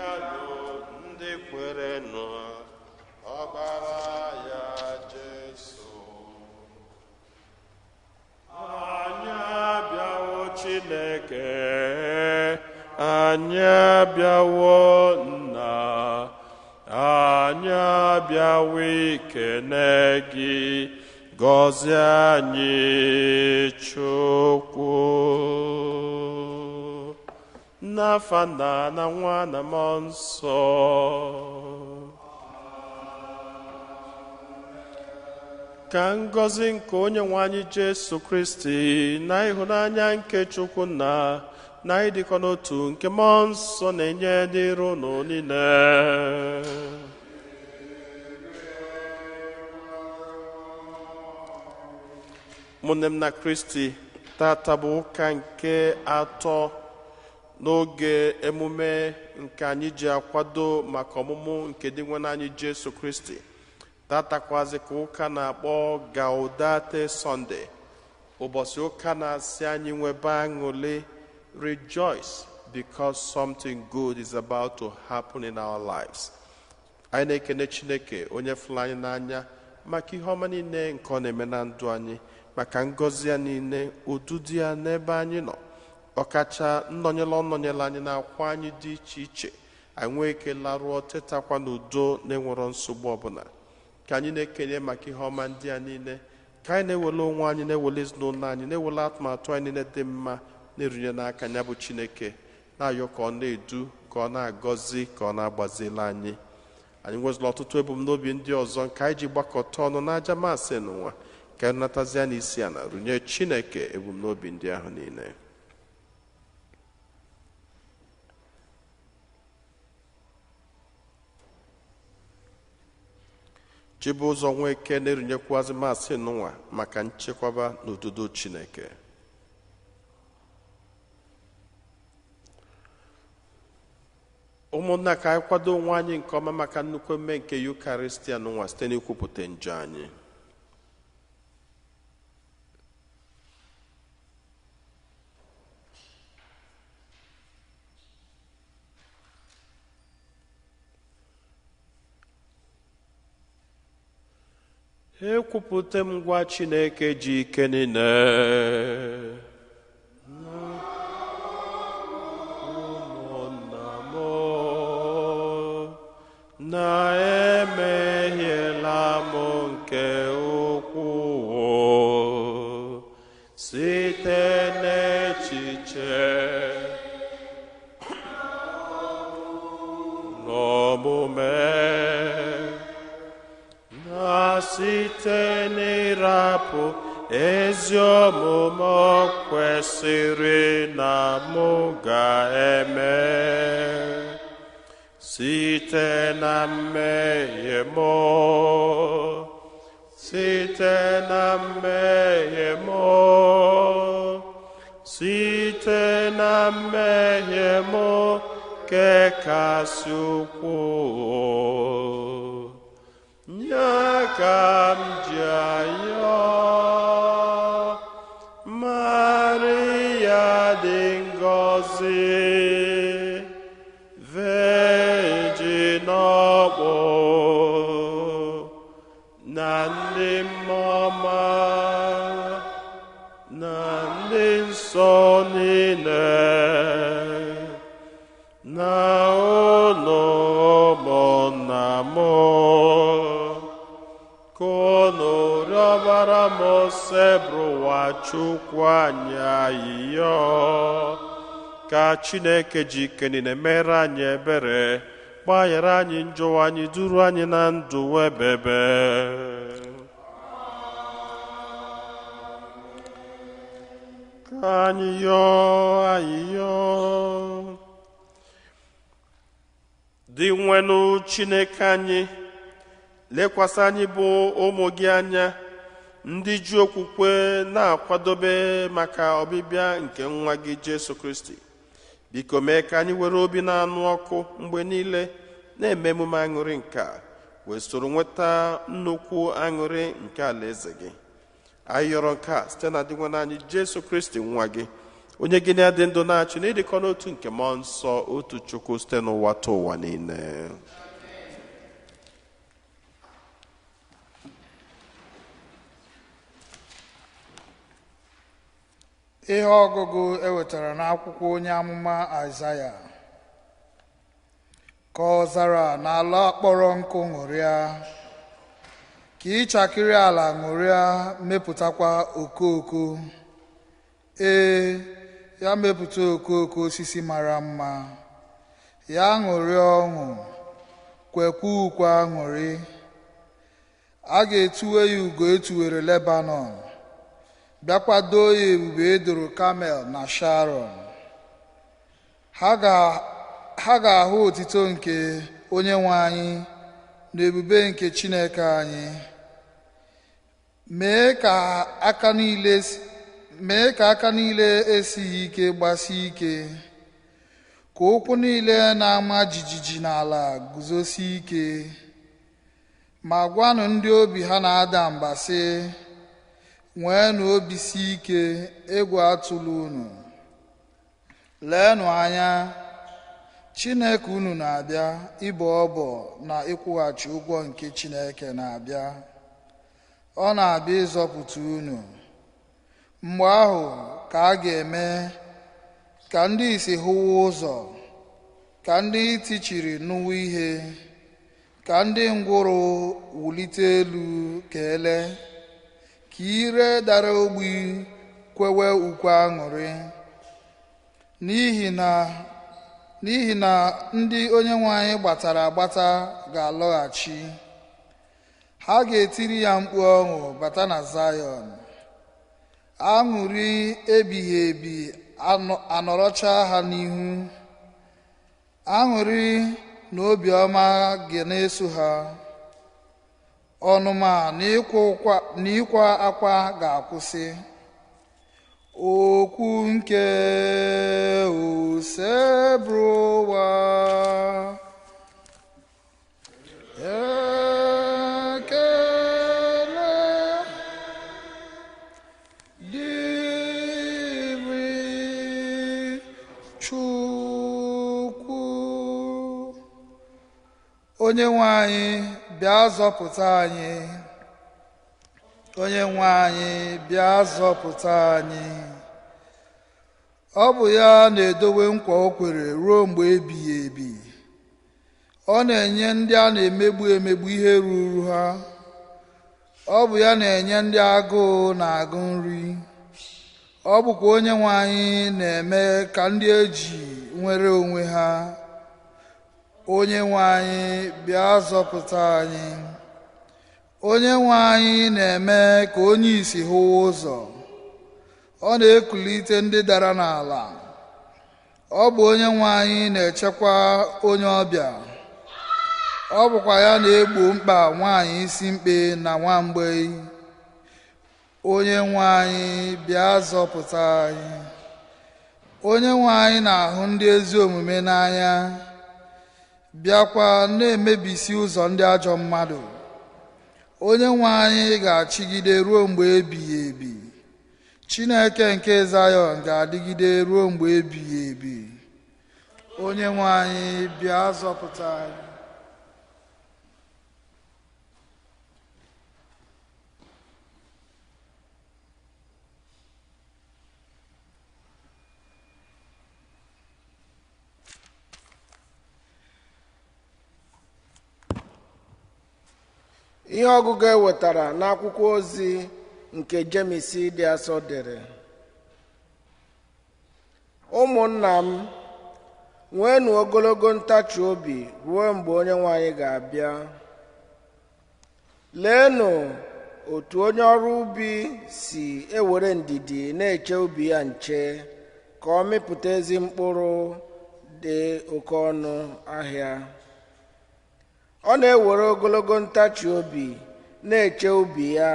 Bịanụ ndị kwere nụ ọbara ya Jesu. Anyị abịawo Chineke, anyị abịawo Nna, anyị abịawo ikene gị, gọzie anyị Chukwu. N'afa Nna na Nwa na Mmụọ Nsọ. Ka ngọzi nke onye nwe anyị Jesu Kristi na ịhụnanya nke Chukwu Nna na ịdịkọ n'otu nke Mmụọ Nsọ na-enye dịrị unu niile. Ụmụnne m na Kristi, tata bụ ụka nke atọ n'oge emume nke anyị ji akwado maka ọmụmụ nke Dinwenụ anyị Jesu Kristi. Tatakwazi ka ụka na-akpọ Gaudete Sunday, ụbọchị ụka na-asị anyị nwebe aṅụrị, rejoice because something good is about to happen in our lives. Anyị na-ekene Chineke onye fụrụ anyị n'anya maka ihe ọma niile nke ọ na-eme na ndụ anyị, maka ngọzi ya niile, ụdụdị ya n'ebe anyị nọ, ọkacha nnọnyere ọnọnyere anyị na akwa anyị dị iche iche. Anyị nwee ike larụọ tetakwa n'udo na-enwero nsogbu ọbụla. Ka anyị na-ekenye maka ihe ọma ndị a niile, ka anyị na-ewele onwe anyị, na-ewele ezinụlọ anyị, na-ewele atụmatụ anyị niile dị mma na-erunye n'aka ya bụ Chineke, na-ayọ ka ọ na-edu, ka ọ na-agọzi, ka ọ na-agbazila anyị. Anyị nwezụla ọtụtụ ebumnobi ndị ọzọ nke anyị ji gbakọta ọnụ n'aja maasị n'ụwa, ka anyị natazie n'isi ala runye Chineke ebumnobi ndị ahụ niile. Chibụzọ Nweke na-erunyekwazị maasị n'ụwa maka nchekwaba n'odudo Chineke. Ụmụnna, ka anyị kwado onwe anyị nke ọma maka nnukwu emume nke Yukaristia n'ụwa site n'ikwupụta njọ anyị. Ekwupụta m ngwa Chineke ji ike niile, ụmụnna m, na emehiela m nke ukwuu site n'echiche n'omume na site n'ịrapụ ezi omume kwesịrị na mụ ga-eme, site na mmehie m, site na mmehie m, site na mmehie m nke kasị ukwuu. Nye ka m ji ayọ Maria dị ngọzi, Virgin ọgbọ na ndị mmụọ ọma na ndị nsọ niile, na unu ụmụnna m, ka unu rịọbara m Osebụrụwa Chukwu anyị ayịyọ, ka Chineke ji ike niile mere anyị ebere, gbaghara anyị njọ anyị, duru anyị na ndụ ebebe. Ka anyị yọọ ayịyọ. Dị nwenụ Chineke anyị, lekwasị anyị bụ ụmụ gị anya, ndị ji okwukwe na-akwadobe maka ọbịbịa nke nwa gị Jesu Kristi. Biko mee ka anyị were obi na-anụ ọkụ mgbe niile na-eme emume aṅụrị nke a, wee soro nweta nnukwu aṅụrị nke alaeze gị. Anyị yọrọ nke a site na Dinwenụ anyị Jesu Kristi nwa gị, Onye gị na ya dị ndụ na-achị na ịdịkọ n'otu nke mmụọ nsọ otu Chukwu site n'ụwa ta ụwa niile. Ihe ọgụgụ e wetara n'akwụkwọ onye amụma Aịzaya. Ka ọzara n'ala kpọrọ nkụ ṅụrịa, ka ịchakịrị ala ṅụrịa mepụtakwa okooko. Ee, ya mepụta okooko osisi mara mma, ya ṅụrịa ọṅụ, kwekwa ukwe aṅụrị. A ga-etuwe ya ugo etuwere Lebanọn, bịakwa doo ya ebube edoro Kamel na Sharon. Ha ga-ahụ otito nke onye nwe anyị na ebube nke Chineke anyị. Mee ka aka niile esighị ike gbasie ike, ka ụkwụ niile na-ama jijiji n'ala guzosie ike. Ma gwanụ ndị obi ha na-ada mba sị, nweenụ obi sie ike, egwu atụla unu. Leenụ anya, Chineke unu na-abịa, ịbọ ọbọ na ịkwụghachi ụgwọ nke Chineke na-abịa. Ọ na-abịa ịzọpụta unu. Mgbe ahụ ka a ga-eme ka ndị ìsì hụwa ụzọ, ka ndị ntị chiri nụwa ihe, ka ndị ngwụrụ wulite elu ka ele, ka ire dara ogbi kwewe ukwe aṅụrị. N'ihi na ndị onye nwe anyị gbatara agbata ga-alọghachi. Ha ga-etiri ya mkpu ọṅụ bata na Zayọn. Aṅụrị ebighị ebi anọrọcha ha n'ihu. Aṅụrị na obiọma ga na-eso ha. Ọnụma na ịkwa akwa ga-akwụsị. Okwu nke Osebụrụwa. Ekele dịrị Chukwu. Onye nwe anyị bịa zọpụta anyị. Onye nwe anyị bịa zọpụta anyị. Ọ bụ ya na-edowe nkwa o kwere ruo mgbe ebighị ebi. Ọ na-enye ndị a na-emegbu emegbu ihe ruru ha. Ọ bụ ya na-enye ndị agụụ na-agụ nri. Ọ bụkwa onye nwe anyị na-eme ka ndị eji nwere onwe ha. Onye nwe anyị bịa zọpụta anyị. Onye nwe anyị na-eme ka onye ìsì hụwa ụzọ. Ọ na-ekulite ndị dara n'ala. Ọ bụ onye nwe anyị na-echekwa onye ọbịa. Ọ bụkwa ya na-egbo mkpa nwaanyị isi mkpe na nwa mgbei. Onye nwe anyị bịa zọpụta anyị. Onye nwe anyị na-ahụ ndị ezi omume n'anya, bịakwa na-emebisi ụzọ ndị ajọ mmadụ. Onye nwe anyị ga-achịgide ruo mgbe ebighị ebi. Chineke nke Zayọn ga-adịgide ruo mgbe ebighị ebi. Onye nwe anyị bịa zọpụta anyị. Ihe ọgụgụ e wetara n'akwụkwọ ozi nke Jemis dị asọ dere. Ụmụnna m, nweenụ ogologo ntachi obi ruo mgbe onye nwe anyị ga-abịa. Leenụ otu onye ọrụ ubi si ewere ndidi na-eche ubi ya nche ka ọ mịpụta ezi mkpụrụ dị oke ọnụ ahịa. Ọ na-ewere ogologo ntachi obi na-eche ubi ya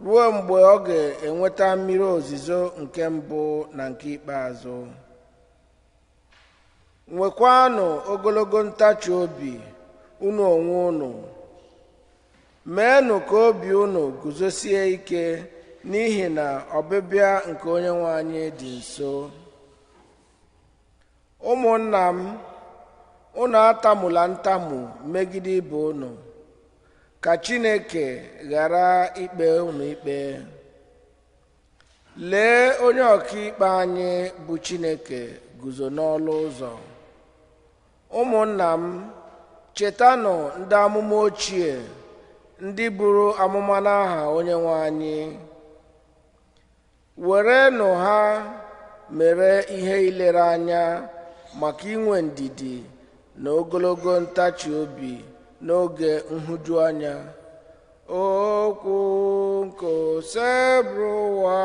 ruo mgbe ọ ga-enweta mmiri ozuzo nke mbụ na nke ikpeazụ. Nwekwanụ ogologo ntachi obi unu onwe unu. Meenụ ka obi unu guzosie ike, n'ihi na ọbịbịa nke Onyenwe anyị dị nso. Ụmụnna m, unu atamula ntamu megide ibe unu, ka Chineke ghara ikpe unu ikpe. Lee, onye ọkaikpe anyị bụ Chineke guzo n'ọnụ ụzọ. Ụmụnna m, chetanụ ndị amụma ochie, ndị buru amụma n'aha Onyenwe anyị. Werenụ ha mere ihe ilere anya maka inwe ndidi na ogologo ntachi obi n'oge nhụjuanya. Okwu nke Osebụrụwa.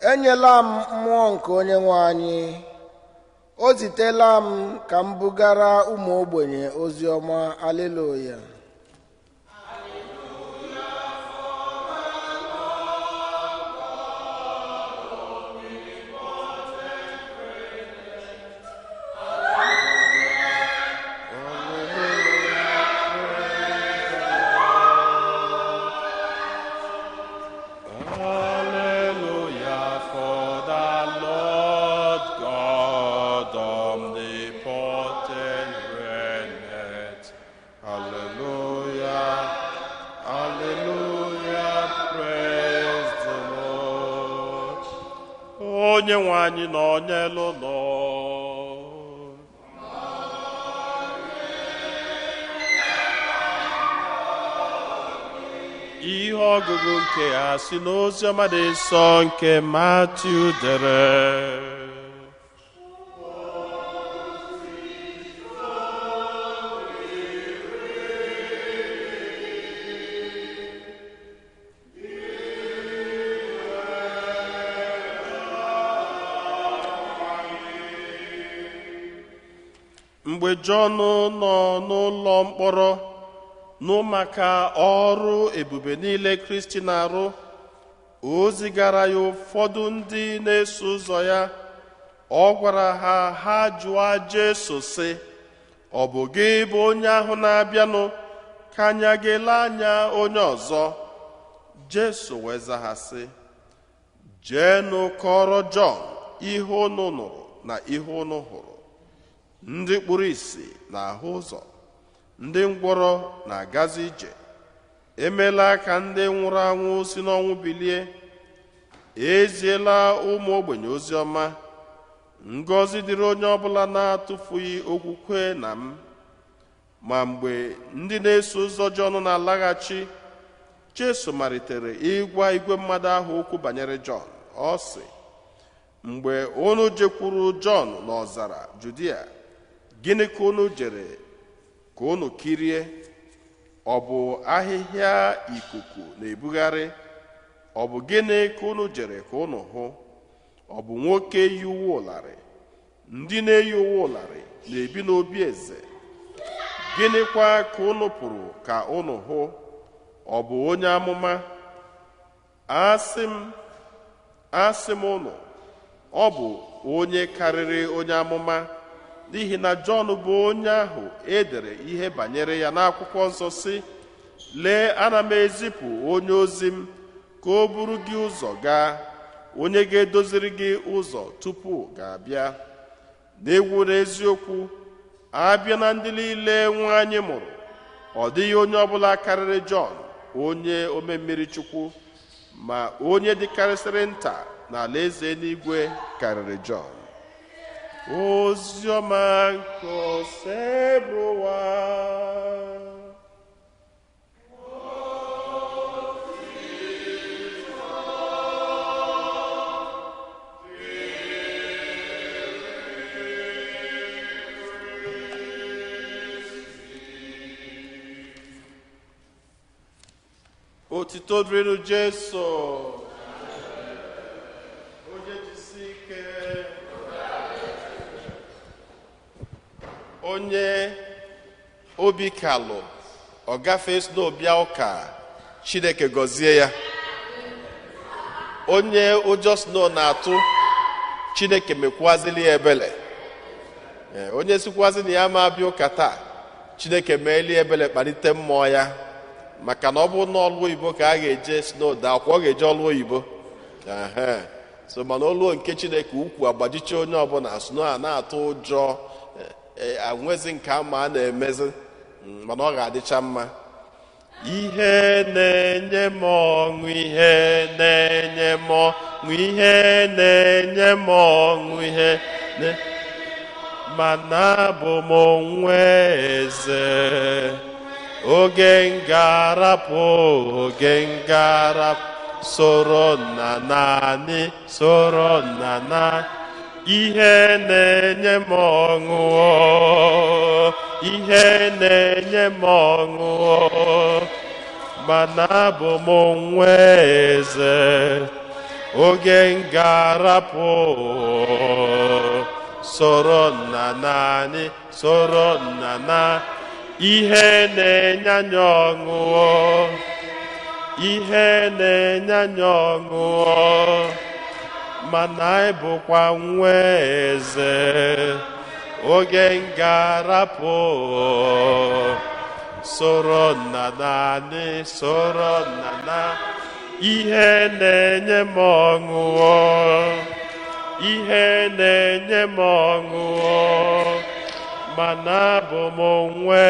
Enyela m mmụọ nke Onyenwe anyị, o zitela m ka m bugara ụmụ ogbenye ozi ọma. Aleluya. Hallelujah for the Lord God omnipotent reigneth. Hallelujah, hallelujah, praise the Lord. Onye nwe anyị nọ n'elu ụlọ. Ihe ọgụgụ nke a si n'ozi ọma dị nsọ nke Matiu dere. Mgbe Jọn nọ n'ụlọ mkpọrọ nụ maka ọrụ ebube niile Kristi na-arụ, o zigara ya ụfọdụ ndị na-eso ụzọ ya. Ọ gwara ha ha jụọ Jesu sị, ọ bụ gị bụ onye ahụ na-abịanụ, ka anyị a ga-ele anya onye ọzọ? Jesu wee za ha sị, jeenụ kọrọ Jọn ihe unu nụrụ na ihe unu hụrụ. Ndị kpuru ìsì na-ahụ ụzọ, ndị ngwọrọ na-agazi ije, emela ka ndị nwụrụ anwụ si n'ọnwụ bilie, eziela ụmụ ogbenye ozi ọma. Ngọzi dịrị onye ọbụla na-atụfughị okwukwe na m. Ma mgbe ndị na-eso ụzọ Jọn na-alaghachi, Jesu malitere ịgwa igwe mmadụ ahụ okwu banyere Jọn. Ọ sị, mgbe unu jekwuru Jọn n'ọzara Judia, gịnị ka unu jere ka unu kirie? Ọ bụ ahịhịa ikuku na-ebugharị? Ọ bụ gịnị ka unu jere ka unu hụ? Ọ bụ nwoke yi uwe ụlarị? Ndị na-eyi uwe ụlarị na-ebi n'obi eze. Gịnịkwa ka unu pụrụ ka unu hụ? Ọ bụ onye amụma? Asị m unu, ọ bụ onye karịrị onye amụma, n'ihi na Jọn bụ onye ahụ e dere ihe banyere ya n'akwụkwọ nsọ sị, lee, ana m ezipụ onye ozi m ka o buru gị ụzọ gaa, onye ga-edoziri gị ụzọ tupu ga-abịa. N'egwu na eziokwu, abịa na ndị niile nwa anyị mụrụ, ọ dịghị onye ọbụla karịrị Jọn onye omemmiri Chukwu, ma onye dịkarịsịrị nta n'alaeze eluigwe karịrị Jọn. Oziọma nke Osebụrụwa. Otito dịrịnụ Jesu. Onye jisi ike. Onye obi kalụ ọ gafee snow bịa ụka, Chineke gọzie ya. Onye ụjọ snow na-atụ, Chineke mekwazili ya ebele. Onye sikwazi na ya ma abịa ụka taa, Chineke meeli ebele kpalite mmụọ ya. Maka na ọ bụrụ na ọlụ oyibo ka a ga-eje snow daa kwa, ọ ga-eje ọlụ oyibo. So mana olu nke Chineke ukwu agbajicha onye ọbụla, snow a na-atụ ụjọ, anwezi nke ama a na-emezi, mana ọ ga-adịcha mma. Ihe na-enye m ọṅụ, ihe na-enye m ọṅụ, ihe na-enye m ọṅụ, ihe mana abụ m onwe eze. Oge ngarapụ, oge ngarapụ, soro nna naanị, soro nna na. Ihe na-enye m ọṅụ, ihe na-enye m ọṅụ, mana abụ m onwe eze. Oge ngarapụ, soro nna naanị, soro nna na. Ihe na-enye anyị ọṅụ, ihe na-enye anyị ọṅụ, mana anyị bụkwa nwa eze. Oge ngarapụ, soro nna naanị, soro nna na. Ihe na-enye m ọṅụ, ihe na-enye m ọṅụ, mana abụ m onwe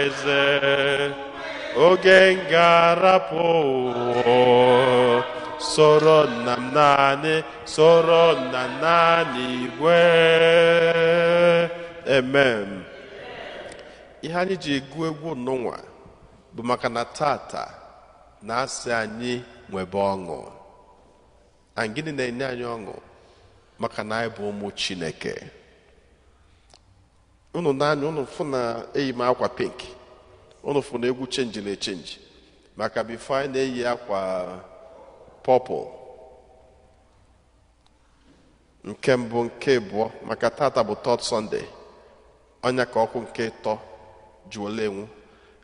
eze. Oge ngarapụ, soro nna m naanị, soro nna naanị igwe. Amen. Ihe anyị ji egwu egwu n'ụwa bụ maka na tata na-asị anyị nwebe ọṅụ. And gịnị na-enye anyị ọṅụ? Maka na anyị bụ ụmụ Chineke. Unu n'anya unu fụ na eyi m akwa pink, unu fụ na egwu chenjiri echenji, maka bifo anyị na-eyi akwa purple nke mbụ nke abụọ, maka tata bụ third Sunday, ọnya ka ọkụ nke ịtọ juola enwu.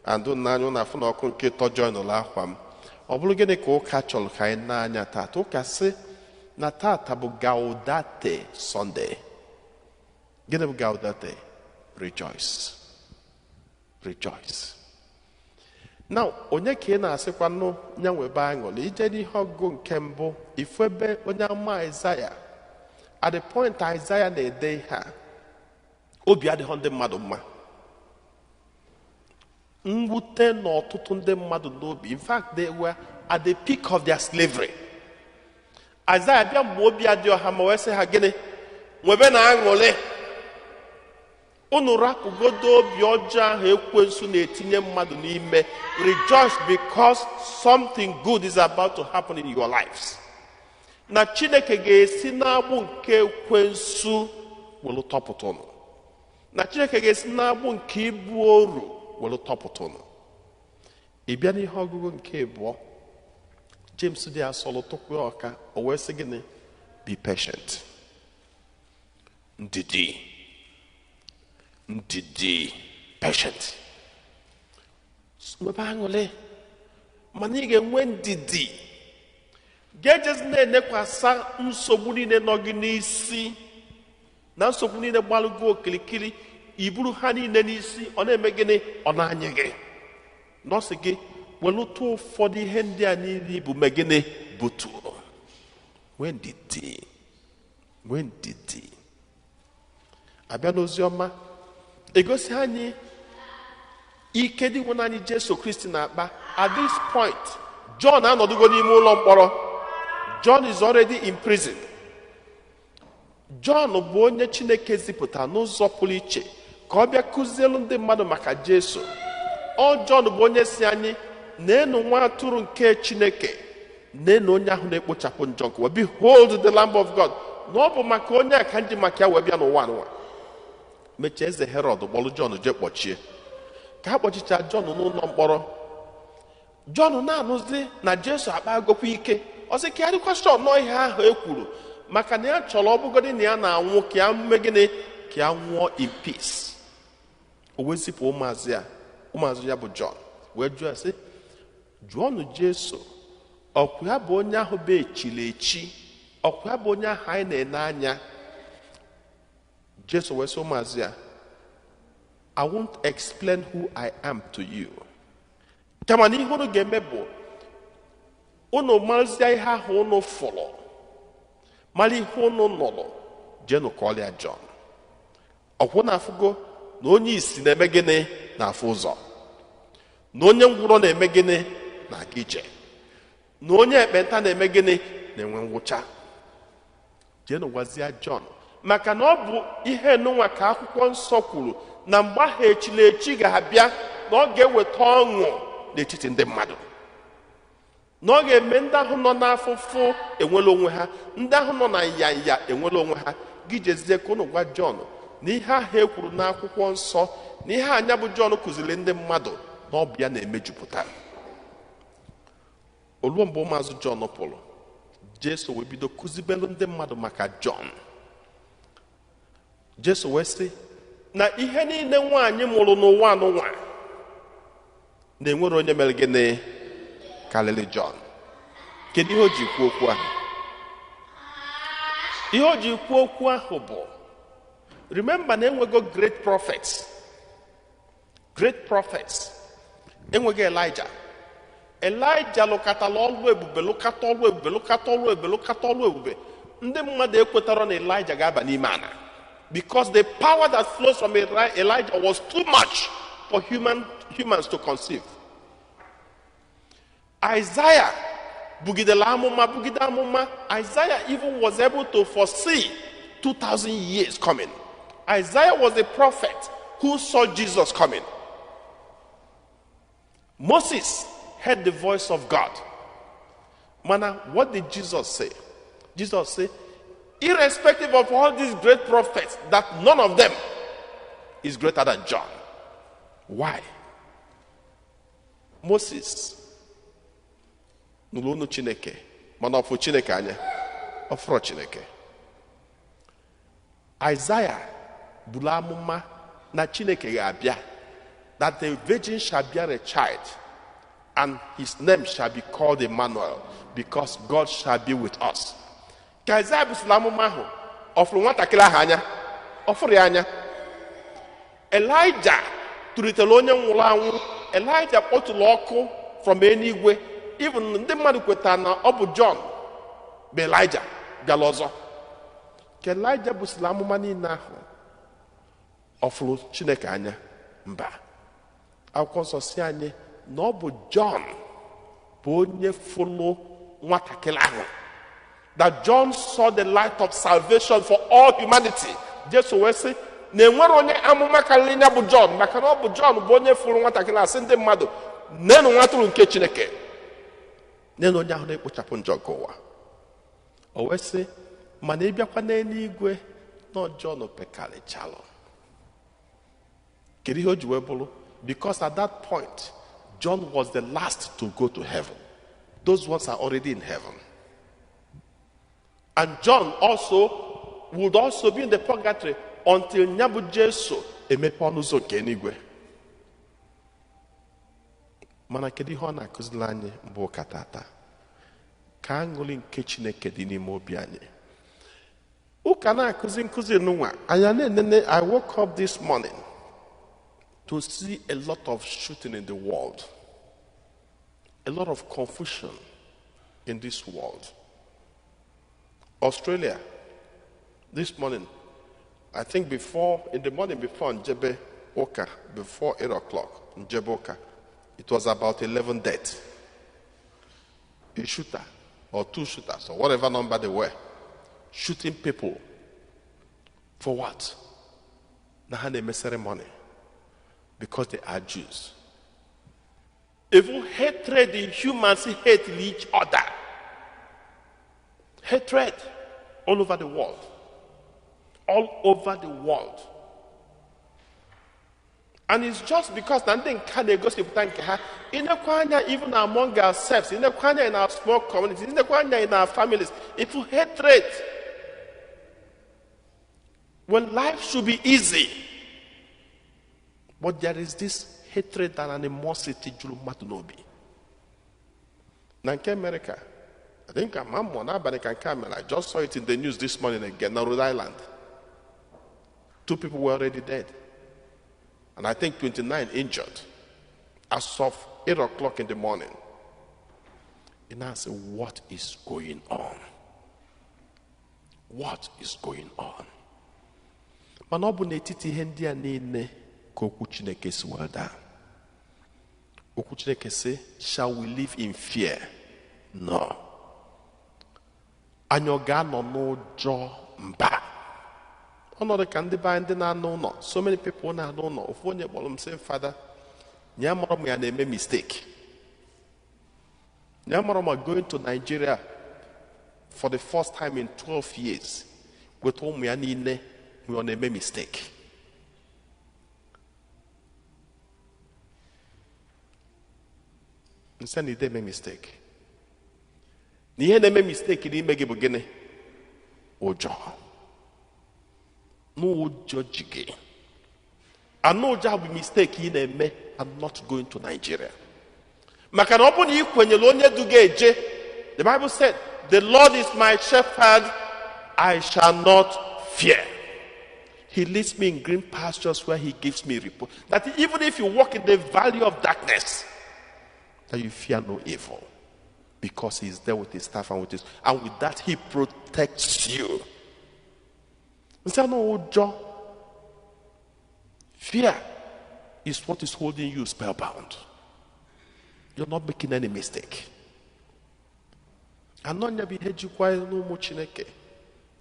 And unu n'anya unu afụ na ọkụ nke ịtọ join ụlọ akwa m. Ọ bụrụ gịnị ka ụka chọrọ ka anyị n'anya tata? Ụka sị na tata bụ Gaudete Sunday. Gịnị bụ Gaudete? Rejoice. Rejoice. Now, onye ka ị na-asịkwa nụ ya nwebe aṅụrị? Ije n'ihe ọgụgụ nke mbụ, ifu ebe onye amụma Aịzaya, at the point Aịzaya na-ede ihe a, obi adịghị ndị mmadụ mma. Mwute na ọtụtụ ndị mmadụ n'obi. In fact, they were at the peak of their slavery. Aịzaya bịa mgbe obi adịghị ọha ma wee sị ha gịnị? Nwebe na aṅụrị. Unu rapụgodo obi ọjọọ ahụ ekwensu na-etinye mmadụ n'ime. Rejoice because something good is about to happen in your lives. Na Chineke ga-esi n'agbụ nke ekwensu welu tọpụta unu. Na Chineke ga-esi n'agbụ nke ibu oru welu tọpụta unu. Ị bịa n'ihe ọgụgụ nke abụọ, James dị asọlụ tụkwa ọka, o wee sị gịnị? Be patient. Ndidi. Ndidi. Patient. Nwebe aṅụrị, mana ị ga-enwe ndidi. Ga-ejezi na-enekwasa nsogbu niile nọ gị n'isi na nsogbu niile gbalụgo okirikiri, iburu ha niile n'isi, ọ na-eme gịnị? Ọ na-anyị gị. Nọọsụ gị welụta ụfọdụ ihe ndị a niile bụ mee gịnị? Butuo. Nwee ndidi. Nwee ndidi. Abịa n'ozi ọma, egosi anyị ike dị nwe anyị Jesu Kristi na-akpa. At this point, John anọdụgo n'ime ụlọ mkpọrọ. John is already in prison. Jọn bụ onye Chineke zipụtara n'ụzọ pụrụ iche ka ọ bịa kụzielu ndị mmadụ maka Jesu. Ọ Jọn bụ onye si anyị na-enu nwa atụrụ nke Chineke, na-enu onye ahụ na-ekpochapụ njọ nke ụwa. Behold the Lamb of God. Na ọ bụ maka onye a ka nji maka ya wee bịa n'ụwa n'ụwa. Mechaa eze Herọd kpọrọ Jọn jee kpọchie. Ka a kpọchicha Jọn n'ụlọ mkpọrọ, Jọn na-anụzi na Jesu akpagokwa ike. Ọ sị ka ya dịkwa sure nọọ ihe ahụ e kwuru, maka na ya chọrọ ọbụgodị na ya na-anwụ ka ya mee gịnị, ka ya nwụọ in peace. O wee zipụ ụmụazụ ya, ụmụazụ ya bụ Jọn, wee jụọ ya sị, jụọnụ Jesu, ọkwa ya bụ onye ahụ bụ echiri echi, ọkwa ya bụ onye ahụ anyị na-ene anya? Jesu wee sị ụmụazụ ya, I won't explain who I am to you. Kama na ihe unu ga-eme bụ unu marazie ihe ahụ unu fụrụ, mara ihe unu nụrụ, jeenụ kọọrọ Jọn. Ọkwụ na-afụgo na onye isi na-eme gịnị, na-afụ ụzọ, na onye ngwụrọ na-eme gịnị, na-aga ije, na onye ekpenta na-eme gịnị, na-enwe ngwụcha. Jeenụ gwazie Jọn, maka na ọ bụ ihe nụnwa ka akwụkwọ nsọ kwuru na mgbe ahụ echiri echi ga-abịa, na ọ ga-eweta ọṅụ n'etiti ndị mmadụ, na ọ ga-eme ndị ahụ nọ n'afụfụ enwere onwe ha, ndị ahụ nọ na nyanya enwere onwe ha. Gị jezie ka unu gwa Jọn na ihe ahụ e kwuru n'akwụkwọ nsọ, na ihe anya bụ Jọn kụziri ndị mmadụ, na ọ bụ ya na-emejupụta. Oluo mgbe ụmụazụ Jọn pụrụ, Jesu wee bido kụzibelu ndị mmadụ maka Jọn. Jesu wee sị na ihe niile nwaanyị mụrụ n'ụwa anụnwa na-enwere onye mere gịnị karịrị Jọn. Kedu ihe o ji kwuo okwu ahụ? Ihe o ji kwuo okwu ahụ bụ, remember na enwego great prophets, great prophets. Enweghị Elijah. Elijah lụkatala ọlụ ebube, lụkata ọlụ ebube, lụkata ọlụ ebube, lụkata ọlụ ebube. Ndị mmadụ ekwetara na Elijah ga-aba n'ime ana, because the power that flows from Elijah was too much for humans to conceive. Isaiah bugidela amụma, bugide amụma. Isaiah even was able to foresee 2000 years coming. Isaiah was a prophet who saw Jesus coming. Moses heard the voice of God. Mana, what did Jesus say? Jesus said, irrespective of all these great prophets, that none of them is greater than John. Why? Moses nụrụ olu Chineke, mana ọ fụ Chineke anya? Ọ fụrụ Chineke. Isaiah buru amụma na Chineke ga-abịa, that the virgin shall bear a child and his name shall be called Emmanuel, because God shall be with us. Ka Isaiah busịrị amụma ahụ, ọ fụrụ nwatakịrị ahụ anya? Ọ fụrụ ya anya. Elijah tụlitere onye nwụrụ anwụ. Elijah kpọtụrụ ọkụ from eluigwe. Even ndị mmadụ kwetara na ọ bụ John bụ Elijah bịara ọzọ. Ka Elijah busịrị amụma niile ahụ, ọ fụrụ Chineke anya? Mba. Akwụkwọ nsọ si anyị na ọ bụ John bụ onye fụrụ nwatakịrị ahụ, that John saw the light of salvation for all humanity. Jesu wee sị na enwere onye amụma karịrị ya bụ John, maka na ọ bụ John bụ onye fụrụ nwatakịrị asị ndị mmadụ, nenu nwa atụrụ nke Chineke, nenu onye ahụ na-ekpochapụ njọ nke ụwa. O wee sị, mana ị bịakwa n'eluigwe, na John pekarịchalụ. Kedu ihe o ji wee bụrụ? Because at that point, John was the last to go to heaven. Those ones are already in heaven. And John also would also be in the purgatory until nya bụ Jesu emepe ọnụ ụzọ nke eluigwe. Mana kedu ihe ọ na-akụziri anyị mbụ ụka tata? Ka aṅụrị nke Chineke dị n'ime obi anyị. Ụka na-akụzi nkụzi n'ụwa anyị na-enene. I woke up this morning to see a lot of shooting in the world, a lot of confusion in this world. Australia, this morning, I think before, in the morning before Njebe Oka, before 8 o'clock, Njebe Oka, it was about 11 dead. A shooter, or two shooters, or whatever number they were, shooting people. For what? Na ha na-eme ceremony because they are Jews. Even hatred in humans hate each other. Hatred all over the world. All over the world. And it's just because na ndị nke na-egosipụta nke ha inekwa anya even among ourselves, inekwa anya in our small communities, inekwa anya in our families, if you hatred, when life should be easy, but there is this hatred and animosity juru mmadụ n'obi. Na nke America, I think ama mmụọ n'abalị ka nke a mere. I just saw it in the news this morning again, na Rhode Island. 2 people were already dead. And I think 29 injured as of 8 o'clock in the morning. And I say, what is going on? What is going on? Mana ọ bụ n'etiti ihe ndị a niile ka okwu Chineke si wee daa. Okwu Chineke sị, shall we live in fear? No. Anyị ọ ga-anọ n'ụjọ? Mba. Ọnọdụ ka ndị be anyị ndị na-anụ ụlọ, so many people na-anụ ụlọ. Ofu onye kpọrọ m sị, Fada, ya mara m ya na-eme mistake. Ya mara m going to Nigeria for the first time in 12 years weta ụmụ ya niile ọ na-eme mistake. Nsị na ide eme mistake. Na ihe na-eme mistake n'ime gị bụ gịnị? Ụjọ. N'ụjọ ji gị. Anụ ụjọ bụ mistake ị na-eme. I'm not going to Nigeria. Maka na ọ bụ na ị kwenyere onye du gị eje. The Bible said, the Lord is my shepherd, I shall not fear. He leads me in green pastures where he gives me repose. That even if you walk in the valley of darkness, that you fear no evil, because he is there with his staff and with his, and with that he protects you. Fear is what is holding you spellbound. You're not making any mistake.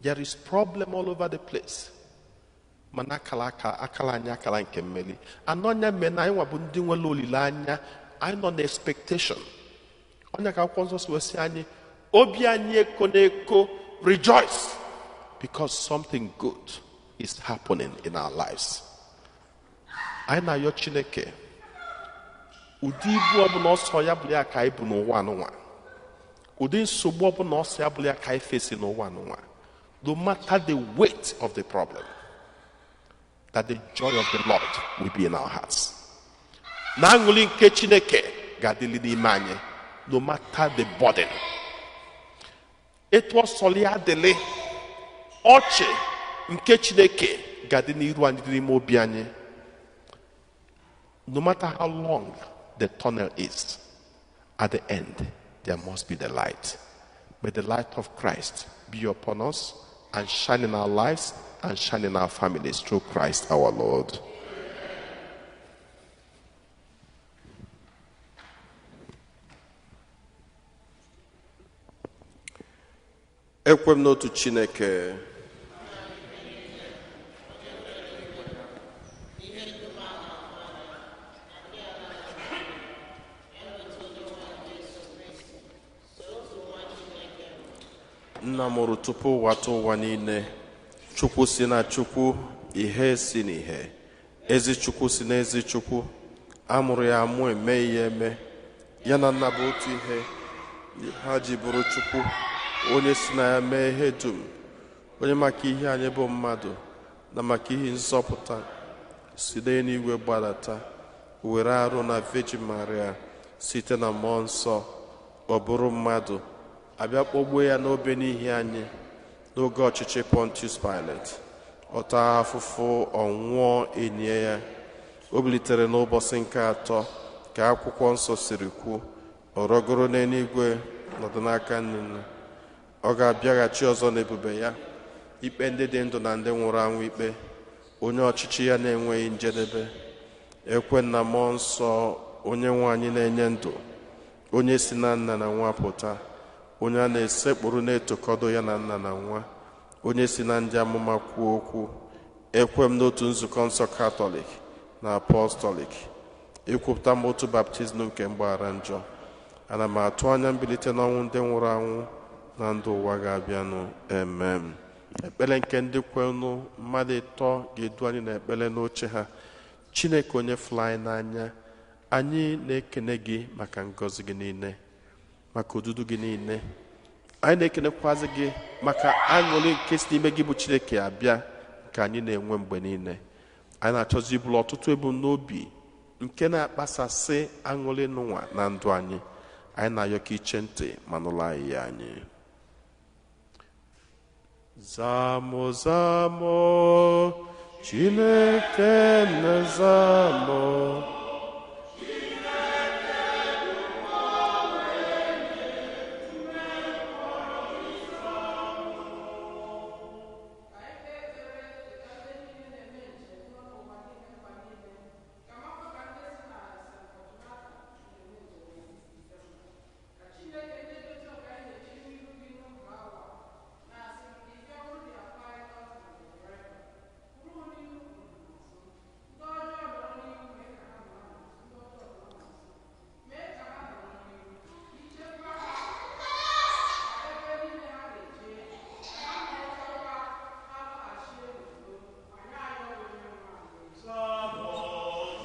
There is problem all over the place. Mana akala akala anyị akala nke mmeri. Anọnya mere na anyị nwa bụ ndị nwere olileanya, anyị nọ na expectation. Onye ka akwụkwọ nsọ si wee sị anyị, obi anyị eko na-eko, rejoice, because something good is happening in our lives. Anyị na-ayọ Chineke, ụdị ibu ọbụla ọsọ ya bụrụ ya ka anyị bụ n'ụwa anụnwa, ụdị nsogbu ọbụla ọsọ ya bụrụ ya ka anyị fesi n'ụwa anụnwa, no matter the weight of the problem, that the joy of the Lord will be in our hearts. Na aṅụrị nke Chineke ga-adịrị n'ime anyị, no matter the burden. Etu ọsọ ya adịlị, ọchị nke Chineke ga-adị n'iru anyị, dị n'ime obi anyị. No matter how long the tunnel is, at the end, there must be the light. May the light of Christ be upon us and shine in our lives and shine in our families through Christ our Lord. Ekwe m n'otu Chineke. Nna mụrụ tupu ụwa tụ ụwa niile, Chukwu si na Chukwu, ihe si n'ihe, ezi Chukwu si n'ezi Chukwu, amụrụ ya amụ eme ihe eme, ya na nna bụ otu ihe, ha ji bụrụ Chukwu, onye si na ya mee ihe dum, onye maka ihe anyị bụ mmadụ na maka ihe nzọpụta si n'eluigwe gbadata, were arụ na Virgin Maria site na mmụọ nsọ, ọ bụrụ mmadụ, abịa kpọgbuo ya n'obe n'ihi anyị n'oge ọchịchị Pontius Pilate. Ọ taa afụfụ, ọ nwụọ, enye ya. O bilitere n'ụbọchị nke atọ ka akwụkwọ nsọ siri kwu, ọ rọgoro n'eluigwe nọdụ n'aka nne. Ọ ga-abịaghachi ọzọ n'ebube ya, ikpe ndị dị ndụ na ndị nwụrụ anwụ ikpe, onye ọchịchị ya na-enweghị njedebe. Ekwe na mmụọ nsọ, onye nwe anyị na-enye ndụ, onye si na nna na nwa pụta, onye a na-esekpụrụ na-etokọdo ya na nna na nwa, onye si na ndị amụma kwuo okwu, Ekwe m n'otu nzukọ nsọ Katọlik na Apọstọlik, ikwupụta m otu baptizim nke mgbaghara njọ. Ana m atụ anya mbilite n'ọnwụ ndị nwụrụ anwụ na ndụ ụwa ga-abịanụ. Amen. Ekpere nke ndị kwenụ mmadụ ịtọ ga-edu anyị n'ekpere n'oche ha. Chineke onye fụrụ anyị n'anya, anyị na-ekene gị maka ngọzi gị niile, maka odudu gị niile. Anyị na-ekenekwazi gị maka aṅụrị nke si n'ime gị bụ Chineke abịa, nke anyị na-enwe mgbe niile. Anyị na-achọzi iburu ọtụtụ ebumnobi nke na-akpasasị aṅụrị n'ụwa na ndụ anyị. Anyị na-ayọ ka iche ntị ma nụrụ anyị ya anyị. Zamo, zamo, Chineke na zamo.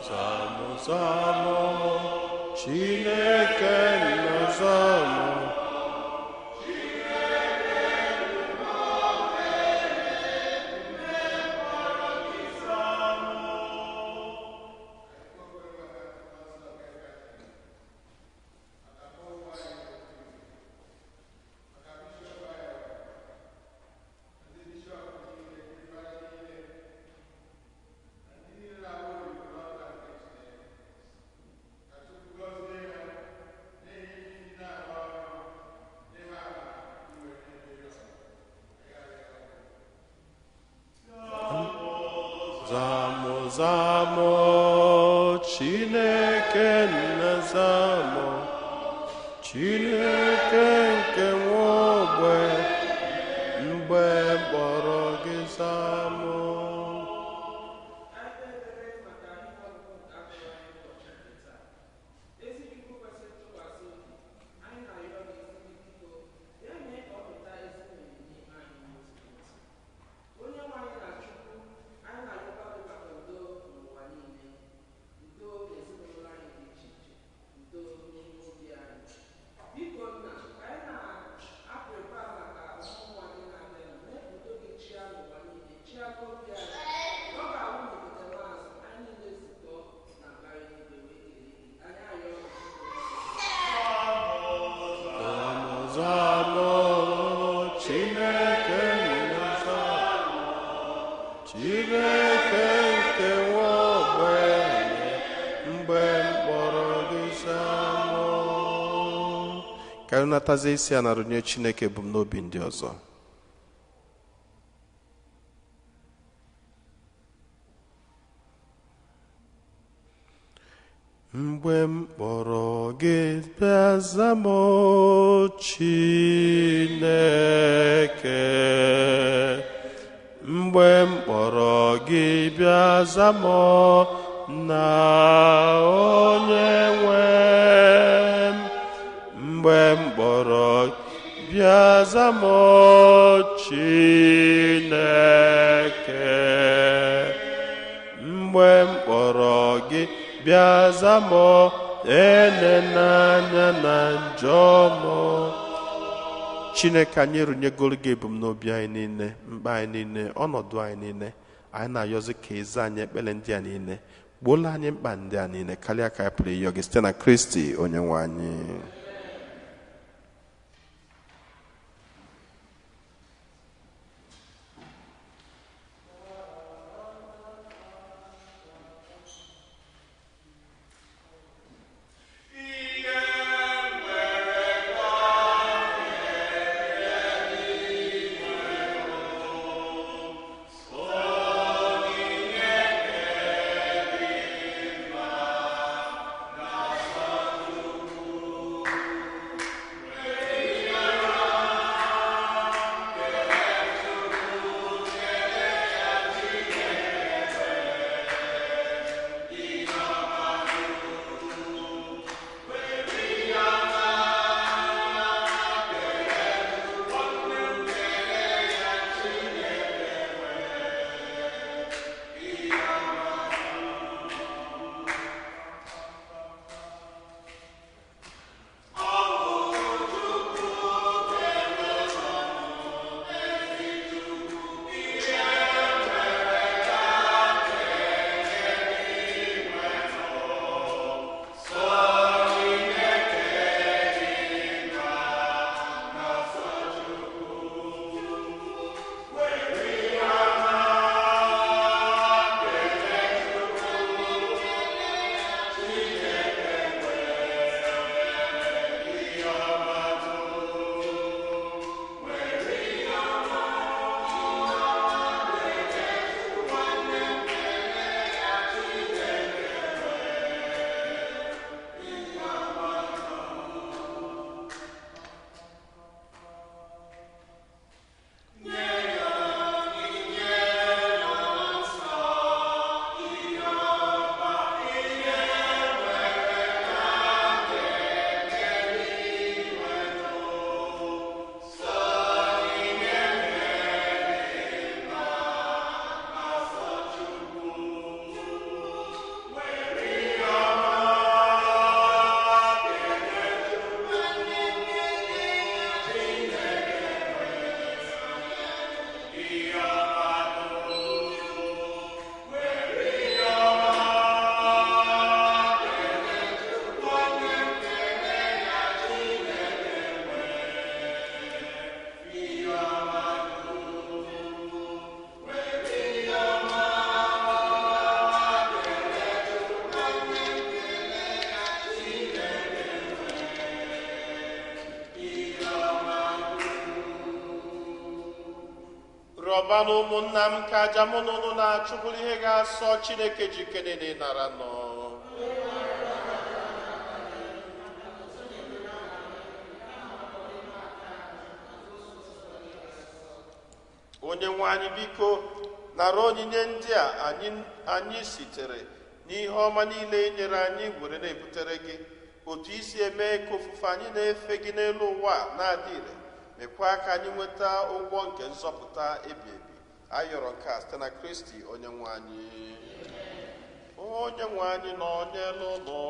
Zamo, zamo, Chineke na zamo. Zamo, zamo, Chineke na zamo. Chineke nke nwe ogbe, mgbe mkpọrọ gị zamo. Zamo, zamo, Chineke na zamo. Chineke nke nwe ogbe, mgbe mkpọrọ gị zamo. Ka anyị natazie isi a na-arụnye Chineke ebumnobi ndị ọzọ. Mgbe m kpọrọ gị bịa za m, o Chineke. Mgbe m kpọrọ gị bịa za m, na onye nwe m. Mgbe m kpọrọ bịa za m, o Chineke. Mgbe m kpọrọ gị bịa za m, enenanya na njọ m. Chineke, anyị erunyegoro gị ebumnobi anyị niile, mkpa anyị niile, ọnọdụ anyị niile. Anyị na-ayọzi ka ịza anyị ekpere ndị a niile, gbuola anyị mkpa ndị a niile karịa ka anyị pụrụ ịyọ gị site na Kristi onye nwe anyị. Rịọbanụ ụmụnna m ka aja mụ na unu na-achụ bụrụ ihe ga-asọ Chineke ji ike niile nara nọ. Onye nwe anyị, biko nara onyinye ndị a anyị sitere n'ihe ọma niile i nyere anyị were na-ebutere gị. Otu isi eme ka ofufe anyị na-efe gị n'elu ụwa a na-adị ire, mekwa ka anyị nweta ụgwọ nke nzọpụta ebi ebi. Ayọrọ nke a site na Kristi onye nwe anyị. Onye nwe anyị nọ n'elu ụlọ.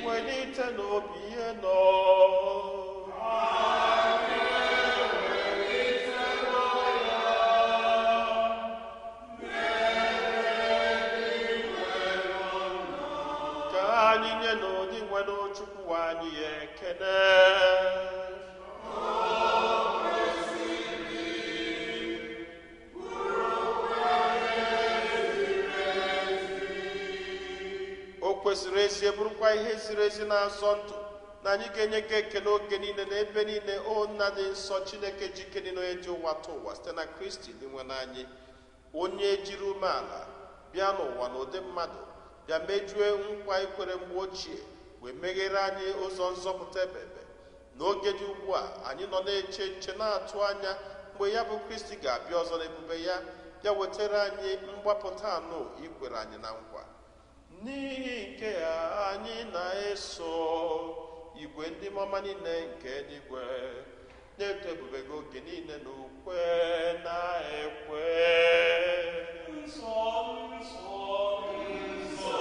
Welite n'obi ihe nọ. Ka anyị nye n'ụdị nwere Chukwu anyị ya ekele. O kwesịrị ezi, bụrụkwa ihe ziri ezi na-azọ ndụ, na anyị ga-enye gị ekele oge niile na ebe niile, o Nna dị nsọ, Chineke ji ike niile, onye ji ụwa tụ ụwa, site na Kristi dị nwe anyị, onye jiri umeala bịa n'ụwa n'ụdị mmadụ, bịa mejue nkwa ikwere mgbe ochie, wee meghere anyị ụzọ nzọpụta ebebe. N'oge dị ugbu a anyị nọ na-eche nche, na-atụ anya mgbe ya bụ Kristi ga-abịa ọzọ n'ebube ya, bịa wetara anyị mgbapụta anụ ikwere anyị na nkwa. N'ihi nke a anyị na-eso igwe ndị mama niile nke eluigwe na-eto ebube gị oge niile na ukwe na-ekwe. Nsọ, nsọ, nsọ,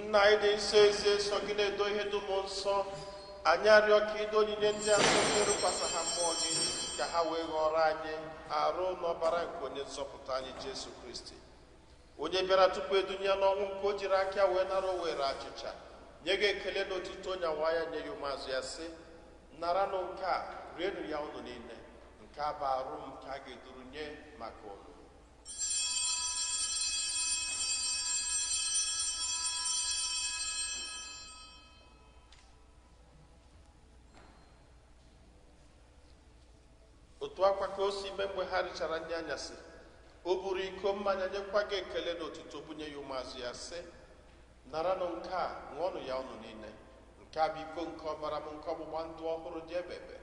Nna anyị dị nsọ, ezi nsọ gị na-edo ihe dum nsọ, anyị arịọ ka ido onyinye ndị a nsọ erụkwasa ha mmụọ gị, ka ha wee ghọrọ anyị arụ n'ọbara nke onye nzọpụta anyị Jesu Kristi, onye bịara tupu edunye ya n'ọnwụ nke o jiri aka wee nara o were achịcha nye gị ekele na otuto, nyawa ya nye ya ụmụazụ ya sị: naranụ nke a, rienụ ya unu niile, nke a bụ arụ m nke a ga-eduru nye maka unu. Otu akwa ka o si mee mgbe ha richara nri anyasị, o buru iko mmanya nyekwa gị ekele na otuto, bunye ya ụmụazụ ya sị: naranụ nke a, ṅụọnụ ya unu niile, nke a bụ iko nke ọbara m nke ọgbụgba ndụ ọhụrụ dị ebebe.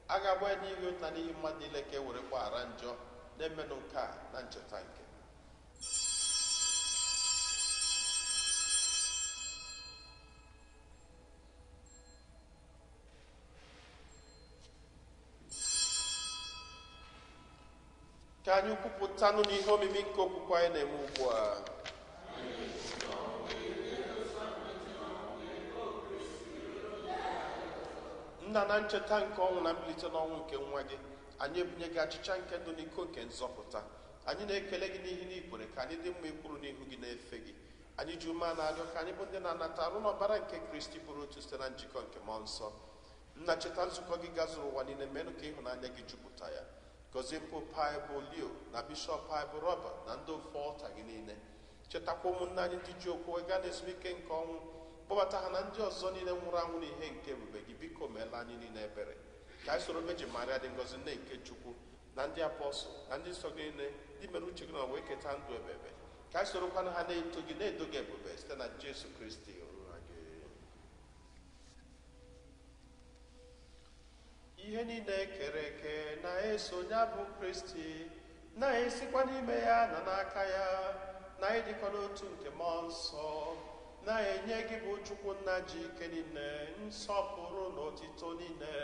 A ga-agba ya n'ihi na n'ihi mmadụ niile ka e were gbaghara njọ. Na-emenụ nke a na ncheta nke. Ka anyị kwupụtanụ n'ihe omimi nke okwukwe anyị na-eme ugbu a. Nna, na ncheta nke ọnwụ na mbilite n'ọnwụ nke nwa gị, anyị ebunye gị achịcha nke ndụ n'iko nke nzọpụta. Anyị na-ekele gị n'ihi na ikwere ka anyị dị mma ikwuru n'ihu gị na-efe gị. Anyị ji ume na-arịọ ka anyị bụ ndị na-anata arụ n'ọbara nke Kristi bụrụ otu site na njikọ nke mmụọ nsọ. Nna, cheta nzukọ gị gazuru ụwa niile, menụ ka ịhụnanya gị jupụta ya. Gọzie Popu anyị bụ Leo na Bishọp anyị bụ Robert na ndị ofe ọlta gị niile. Chetakwa ụmụnne anyị ndị ji okwukwe gaa n'ezumike nke ọnwụ, kpọbata ha na ndị ọzọ niile nwụrụ anwụ n'ihe nke ebube gị. Biko meela anyị niile ebere, ka anyị soro Virgin Maria dị ngọzi, nne nke Chukwu, na ndị apọstụl na ndị nsọ gị niile ndị mere uche gị na wee keta ndụ ebebe, ka anyị sorokwana ha na-eto gị na-edo gị ebube site na Jesu Kristi nwa gị. Ihe niile kere eke na-eso ya bụ Kristi, na-esikwa n'ime ya na n'aka ya, na ịdịkọ n'otu nke mmụọ nsọ, na-enye gị bụ Chukwu nna ji ike niile nsọpụrụ na otito niile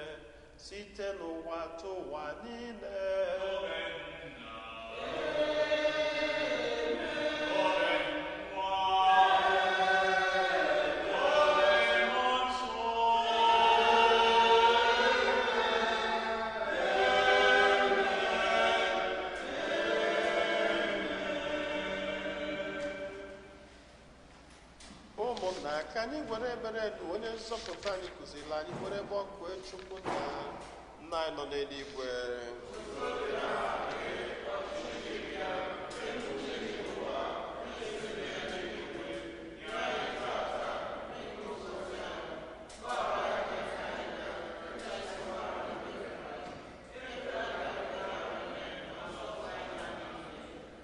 site n'ụwa tụ ụwa niile. Ụmụnna, ka anyị were ebere nu onye nzọpụta anyị kụziri anyị were ebe ọkụ Chukwu na nna anyị nọ n'eluigwe.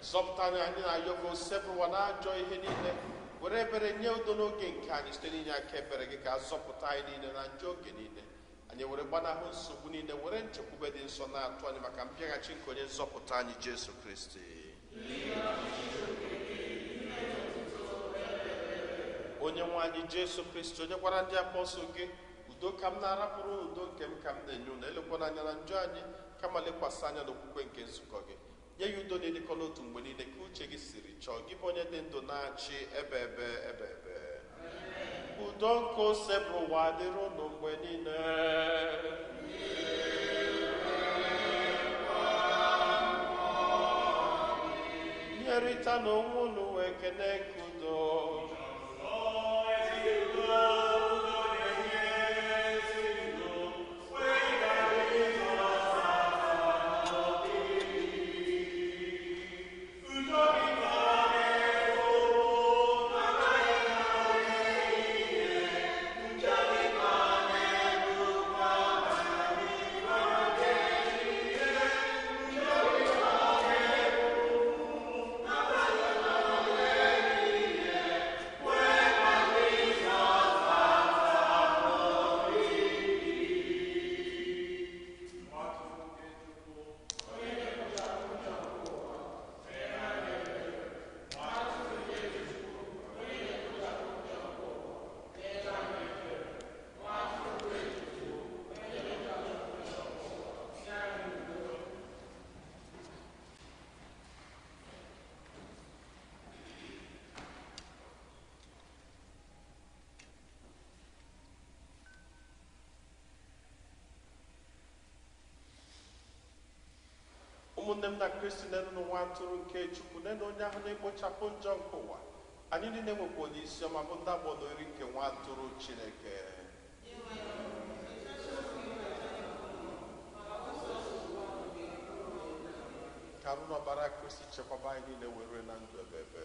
Zọpụta anyị, anyị na-ayọ gị, osebụrụwa na ajọ ihe niile, were ebere nye udo n'oge nke anyị site n'inye aka ebere gị, ka a zọpụta anyị niile na njọ oge niile. Anyị were gbanahụ nsogbu niile, were nchekwube dị nsọ na-atụ anyị maka mbịaghachi nke onye nzọpụta anyị Jesu Kristi. Onye nwe anyị Jesu Kristi, onye gwara ndị apọstụl gị, udo ka m na-arapụrụ, udo nke m ka m na-enye unu, elekwana anya na njọ anyị, kama lekwasị anya n'okwukwe nke nzukọ gị, nye ya udo na-edịkọ n'otu mgbe niile ka uche gị siri chọọ, gị bụ onye dị ndụ na-achị ebe ebe ebe ebe. Udo nke Osebụrụwa dịrị unu mgbe niile. Nyerịta n'onwe unu ekele nke udo. Ụmụnne m na Kristi, nenu n'ụwa atụrụ nke Chukwu, nenu onye ahụ na-ekpochapụ njọ nke ụwa. Anyị niile nwekwa onye isi ọma bụ ndị agbọnori nke nwa atụrụ Chineke. Ka arụ n'ọbara Kristi chekwaba anyị niile were na ndụ ebe ebe.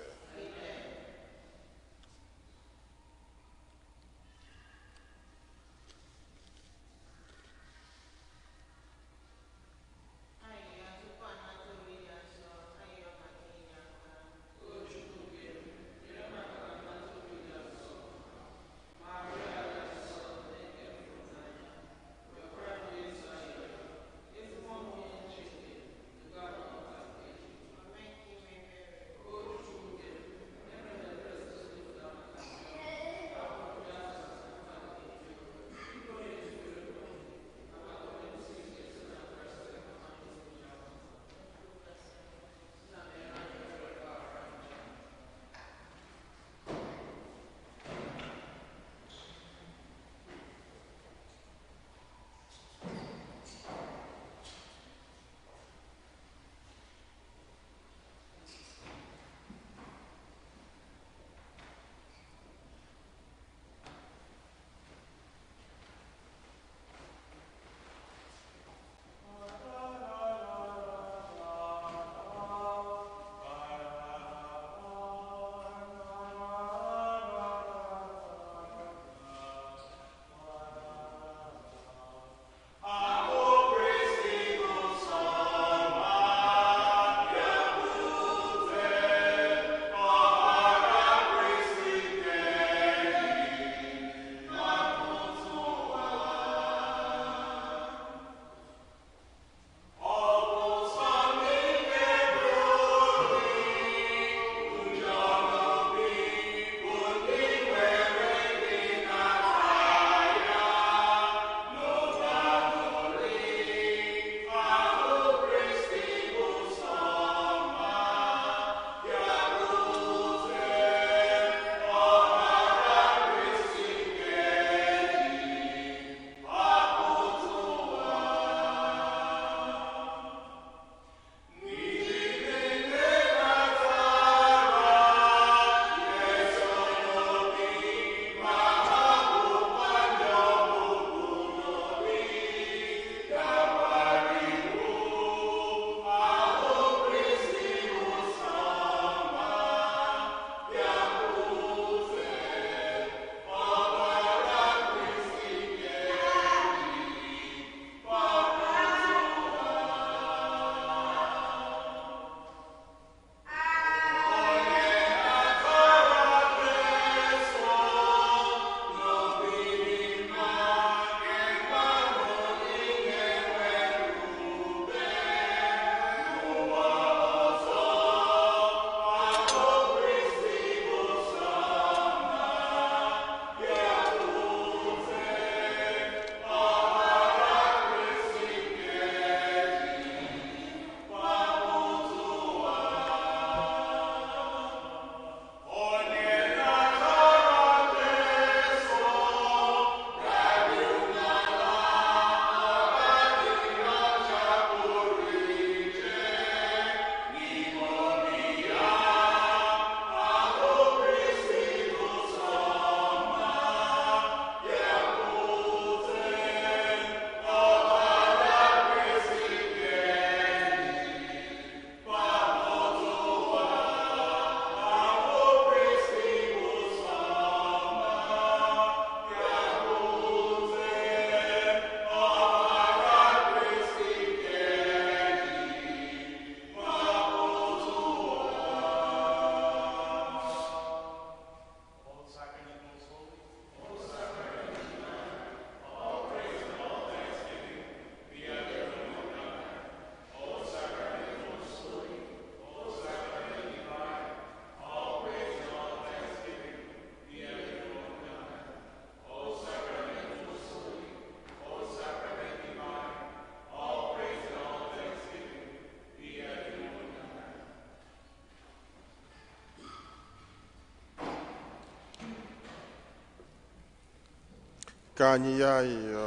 Ka anyị yọọ ayịyọ.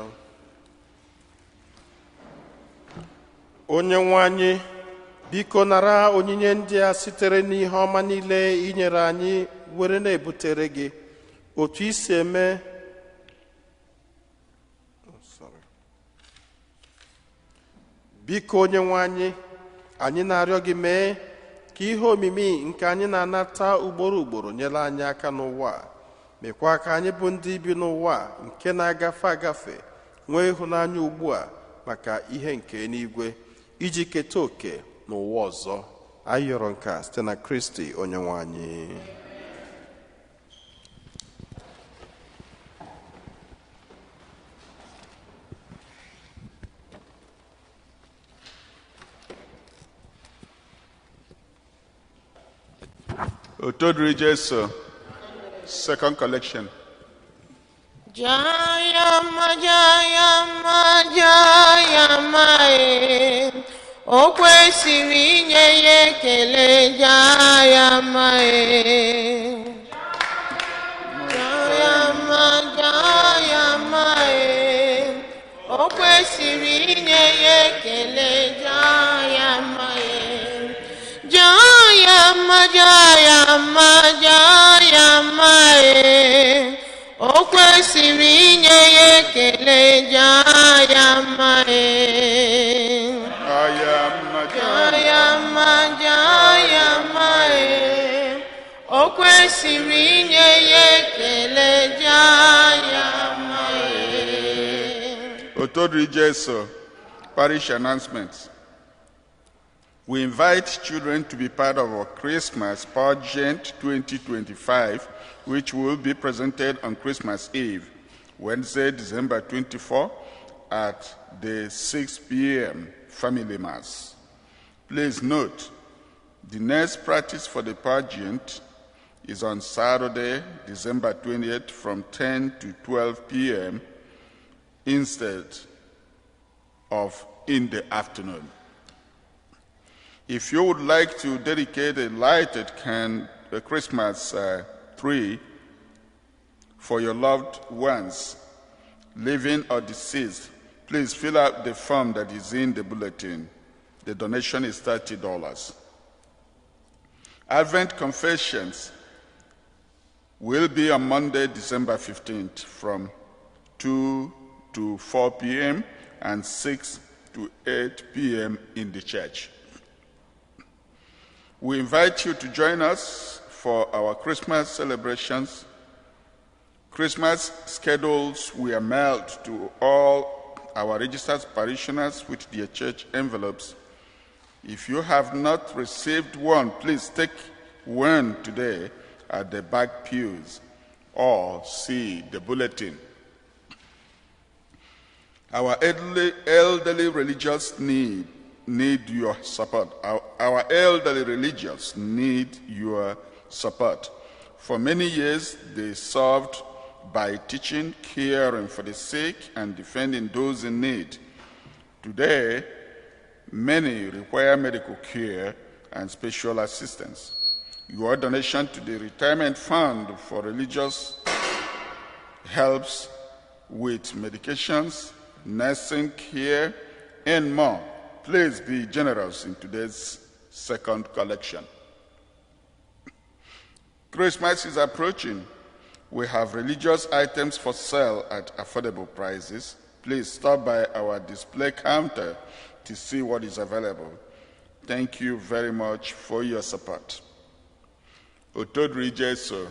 Onye nwe anyị, biko nara onyinye ndị a sitere n'ihe ọma niile i nyere anyị were na-ebutere gị otu i si eme. Oh, sorry. Biko onye nwe anyị, anyị na-arịọ gị mee ka ihe omimi nke anyị na-anata ugboro ugboro nyere anyị aka n'ụwa a, mekwa ka anyị bụ ndị bi n'ụwa a nke na-agafe agafe nwee ịhụnanya ugbu a maka ihe nke eluigwe iji keta oke n'ụwa ọzọ. Anyị yọrọ nke a site na Kristi onye nwe anyị. Otodiri Jesu, second collection. Jayama, Jayama, Jayama, e. O kwesịrị inye ya ekele. Jayama, e. Jayama, Jayama, e. O kwesịrị inye ya ekele. Jayama, e. Jayama, Jayama, Jayama, e. O kwesịrị inye ya ekele. Jayama, e. Ayama. Jayama, Jayama, e. O kwesịrị inye ya ekele. Jayama, e. Otodiri Jesu, parish announcements. We invite children to be part of our Christmas pageant 2025, which will be presented on Christmas Eve, Wednesday, December 24, at the 6 p.m. Family Mass. Please note, the next practice for the pageant is on Saturday, December 28th from 10 to 12 p.m. instead of in the afternoon. If you would like to dedicate a lighted a Christmas tree for your loved ones, living or deceased, please fill out the form that is in the bulletin. The donation is $30. Advent confessions will be on Monday, December 15th from 2 to 4 p.m. and 6 to 8 p.m. in the church. We invite you to join us for our Christmas celebrations. Christmas schedules were mailed to all our registered parishioners with their church envelopes. If you have not received one, please take one today at the back pews or see the bulletin. Our elderly religious need your support. Our elderly religious need your support. For many years, they served by teaching, caring for the sick, and defending those in need. Today, many require medical care and special assistance. Your donation to the Retirement Fund for Religious helps with medications, nursing care, and more. Please be generous in today's second collection. Christmas is approaching. We have religious items for sale at affordable prices. Please stop by our display counter to see what is available. Thank you very much for your support. Otodiri Jesu.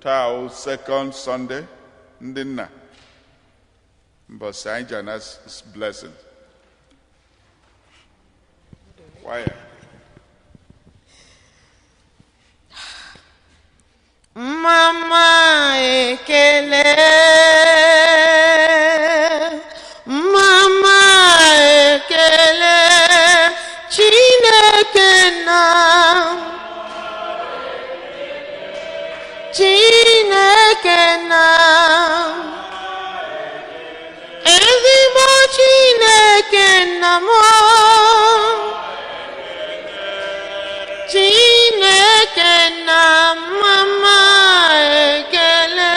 Taa second Sunday, ndị nna. Mbọsị anyị ji ana blessing. Choir. Mama ekele, mama ekele, Chineke na Chineke na ezigbo Chineke na m, Chineke na mama ekele.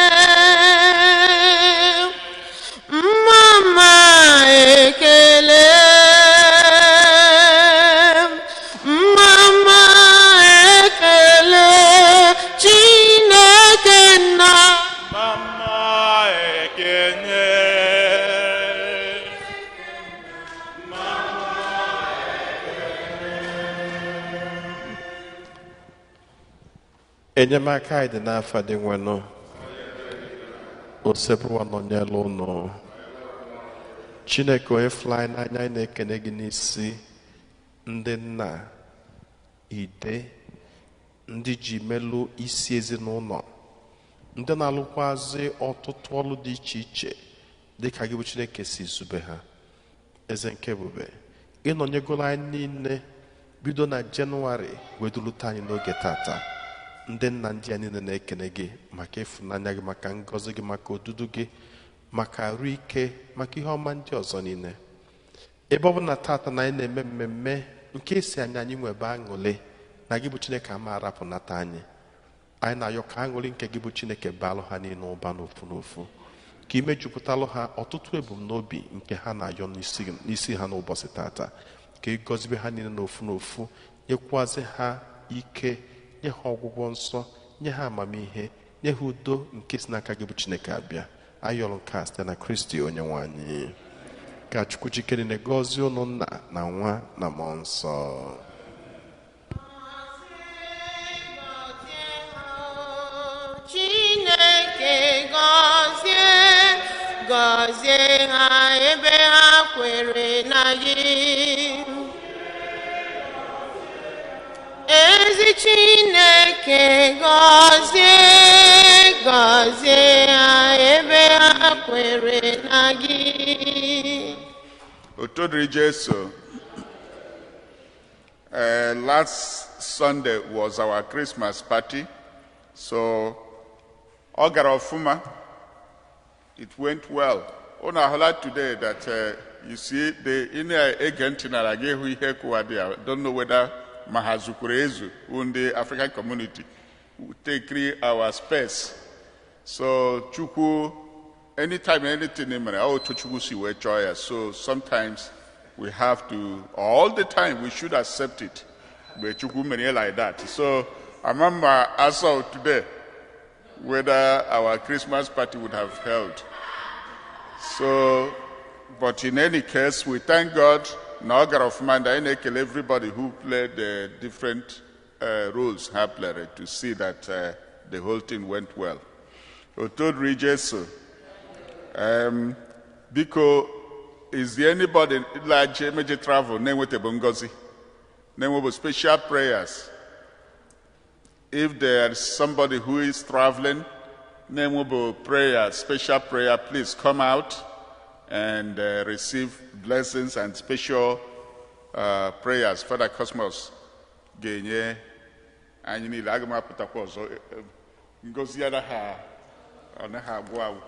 Enyemaka anyị dị n'afa dị nwenụ. Osebụwa nọnyere ụnụ. Chineke onye fụrụ anyị n'anya, anyị na-ekene gị n'isi ndị nna ide, ndị ji melụ isi ezinụlọ, ndị na-alụkwazị ọtụtụ ọlụ dị iche iche dịka gị bụ Chineke si zube ha. Eze nke ebube, ịnọnyegoro anyị niile bido na Jenụwarị wee dulute anyị n'oge tata. Ndị nna ndị a niile na-ekene gị maka ịfụnanya gị, maka ngọzi gị, maka odudu gị, maka arụ ike, maka ihe ọma ndị ọzọ niile. Ebe ọ bụ na tata na anyị na-eme mmemme nke esi anya anyị nwebe aṅụrị na gị bụ Chineke ama arapụnata anyị, anyị na-ayọ ka aṅụrị nke gị bụ Chineke baalụ ha niile ụba n'ofu n'ofu, ka imejupụtalụ ha ọtụtụ ebumnobi nke ha na-ayọ n'isi ha n'ụbọchị tata, ka ị gọzibe ha niile n'ofu n'ofu, nyekwazị ha ike, nye ha ọgwụgwọ nsọ, nye ha amamihe, nye ha udo nke si n'aka gị bụ Chineke abịa. Ayọrọ nke a site na Kristi onye nwe anyị. Ka Chukwu jikere na gọzie ụnụ nna na nwa na mmụọ nsọ. Chineke gọzie, gọzie ha ebe ha kwere na gị. Ezi Chineke gọzie, gọzie ha ebe ha kwere na gị. Otito dịrị Jesu. Last Sunday was our Christmas party, so ọ gara ọfụma. It went well. Unu ahụla today that you see the ị na-ege ntị n'ala gị hụ ihe kụwa dị. I don't know whether ma ha zukwuru ezu wụ ndị African community take our space. So Chukwu, anytime anything mere, ọ otu Chukwu si wee chọọ ya. So sometimes we have to, all the time we should accept it. Mgbe Chukwu mere like that. So ama ma asọ today whether our Christmas party would have held. So, but in any case, we thank God, na ọ gara ọfụma, and anyị na-ekele everybody who played the different roles ha played to see that the whole thing went well. Otito dịrị Jesu. Biko, is there anybody like emeje travel na-enwetebụ ngọzi, na-enwebụ special prayers? If there is somebody who is traveling, na-enwebụ prayer, special prayer, please come out and receive blessings and special prayers. Father Cosmos ga-enye anyị niile. Aga m apụtakwa ọzọ. Ngọzi anaghị ọ naghị agwụ agwụ.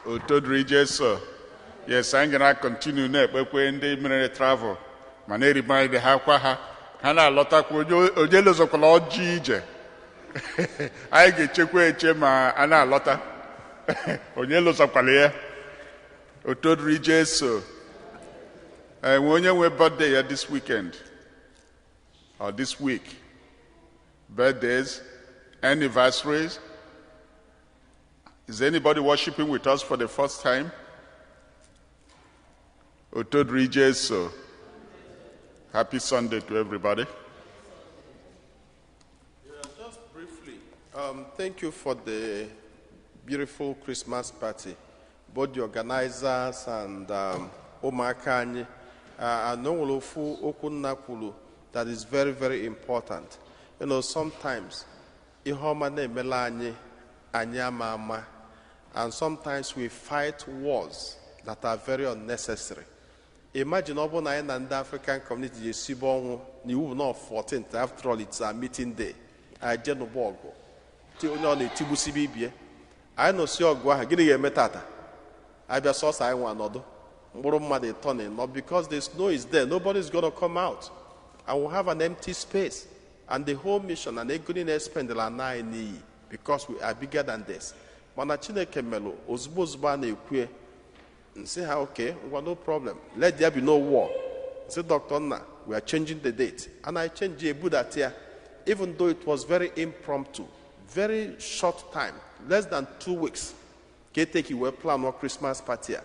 Otito dịrị Jesu. Yes, anyị ga na-continue na-ekpekwe ndị mere travel ma na-erimind ha kwa ha ha na-alọtakwa onye lụzọkwala ọjị ije. Anyị ga-echekwa eche ma a na-alọta. Onye lụzọkwala ya. Otito dịrị Jesu. Enwe onye nwe birthday ya this weekend or this week? Birthdays, anniversaries. Is anybody worshiping with us for the first time? Otito dịrị Jesu. Happy Sunday to everybody. Yeah, just briefly, thank you for the beautiful Christmas party, both the organizers and ụmụaka anyị. And o nwere ofu okwu nna kwuru that is very, very important. Sometimes ihe ọma na-emela anyị, anyị ama ama, and sometimes we fight wars that are very unnecessary. Imagine ọ bụrụ na anyị na ndị African community ga-esibe ọnwụ na iwu bụ na 14th, after all, it's our meeting day. Anyị jee n'ụba ọgụ, onye ọ na-etigbusibe ibie. Anyị nọsi ọgụ ahụ, gịnị ga-eme tata? Abịa sọsọ anyị nwa nọdụ mkpụrụ mmadụ ịtọ na ịnọ, because the snow is there, nobody is gonna come out and we'll have an empty space, and the whole mission and ego niile spendela ana anyị n'iyi, because we are bigger than this. Mana Chineke melụ ozugbo ozugbo a na-ekwu nsị ha, "Okay, ngwa, no problem, let there be no war." Nsị Dr. Nna, "We are changing the date," and I change ebudata ya, even though it was very impromptu, very short time, less than 2 weeks ka eteki wee plan our Christmas party a,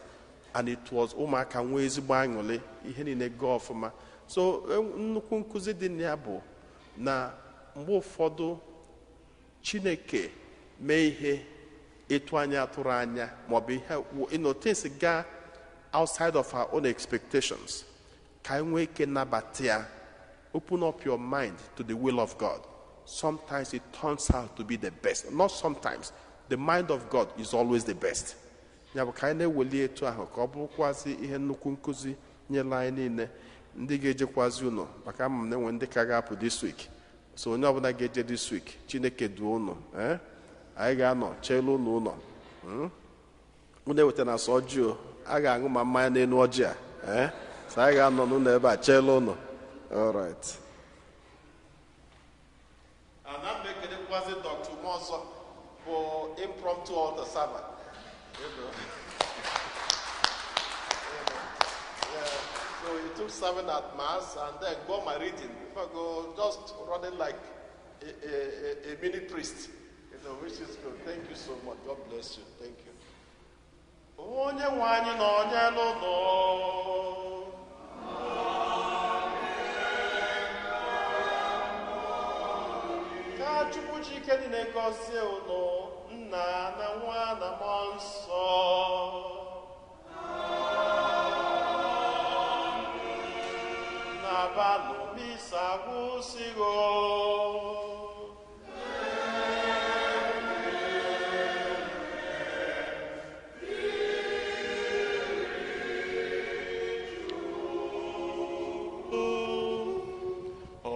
and it was ụmụaka nwee ezigbo aṅụrị, ihe niile gaa ọfụma. So nnukwu nkụzi dị na ya bụ na mgbe ụfọdụ Chineke mee ihe etu anyị atụrụ anya, maọbụ ihe things gaa outside of our own expectations, ka anyị nwee ike nabata ya. Open up your mind to the will of God. Sometimes it turns out to be the best. Not sometimes, the mind of God is always the best. Ya bụ ka anyị na-eweli etu ahụ ka ọ bụrụkwazị ihe nnukwu nkụzi nyere anyị niile ndị ga-ejekwazi ụlọ, maka ama m na enwe ndị ka ga-apụ this week. So onye ọbụla ga-eje this week, Chineke duo ụnụ. Anyị ga-anọ cheelu ụnụ ụlọ. Unu eweta na sọ ọjị o, a ga-aṅụ ma mmanya n'elu ọjị a. So anyị ga-anọ n'ụlọ ebe a cheelu ụnụ. All right. Ana m ekelekwazi Dr. Umeọzọ bụ impromptu altar server. Yeah. So he took serving at Mass and then go my reading. Before go just running like a mini priest, which is good. Thank you so much. God bless you. Thank you. Onye nwe anyị na onye n'ụlọ. Ka Chukwu ji ike niile gọzie unu, Nna na Nwa na Mmụọ Nsọ. Na-abanụ, misa agwụsịgo. O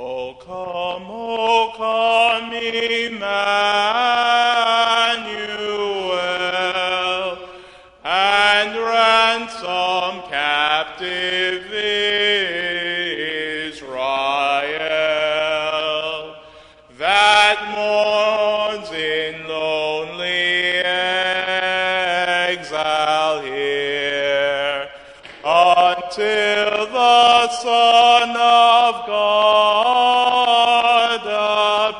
come, O come, Emmanuel, and ransom captive Israel that mourns in lonely exile here until the Son of God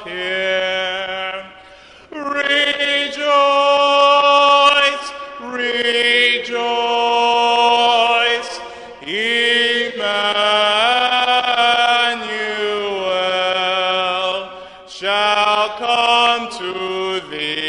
appear. Rejoice, rejoice, Emmanuel shall come to thee.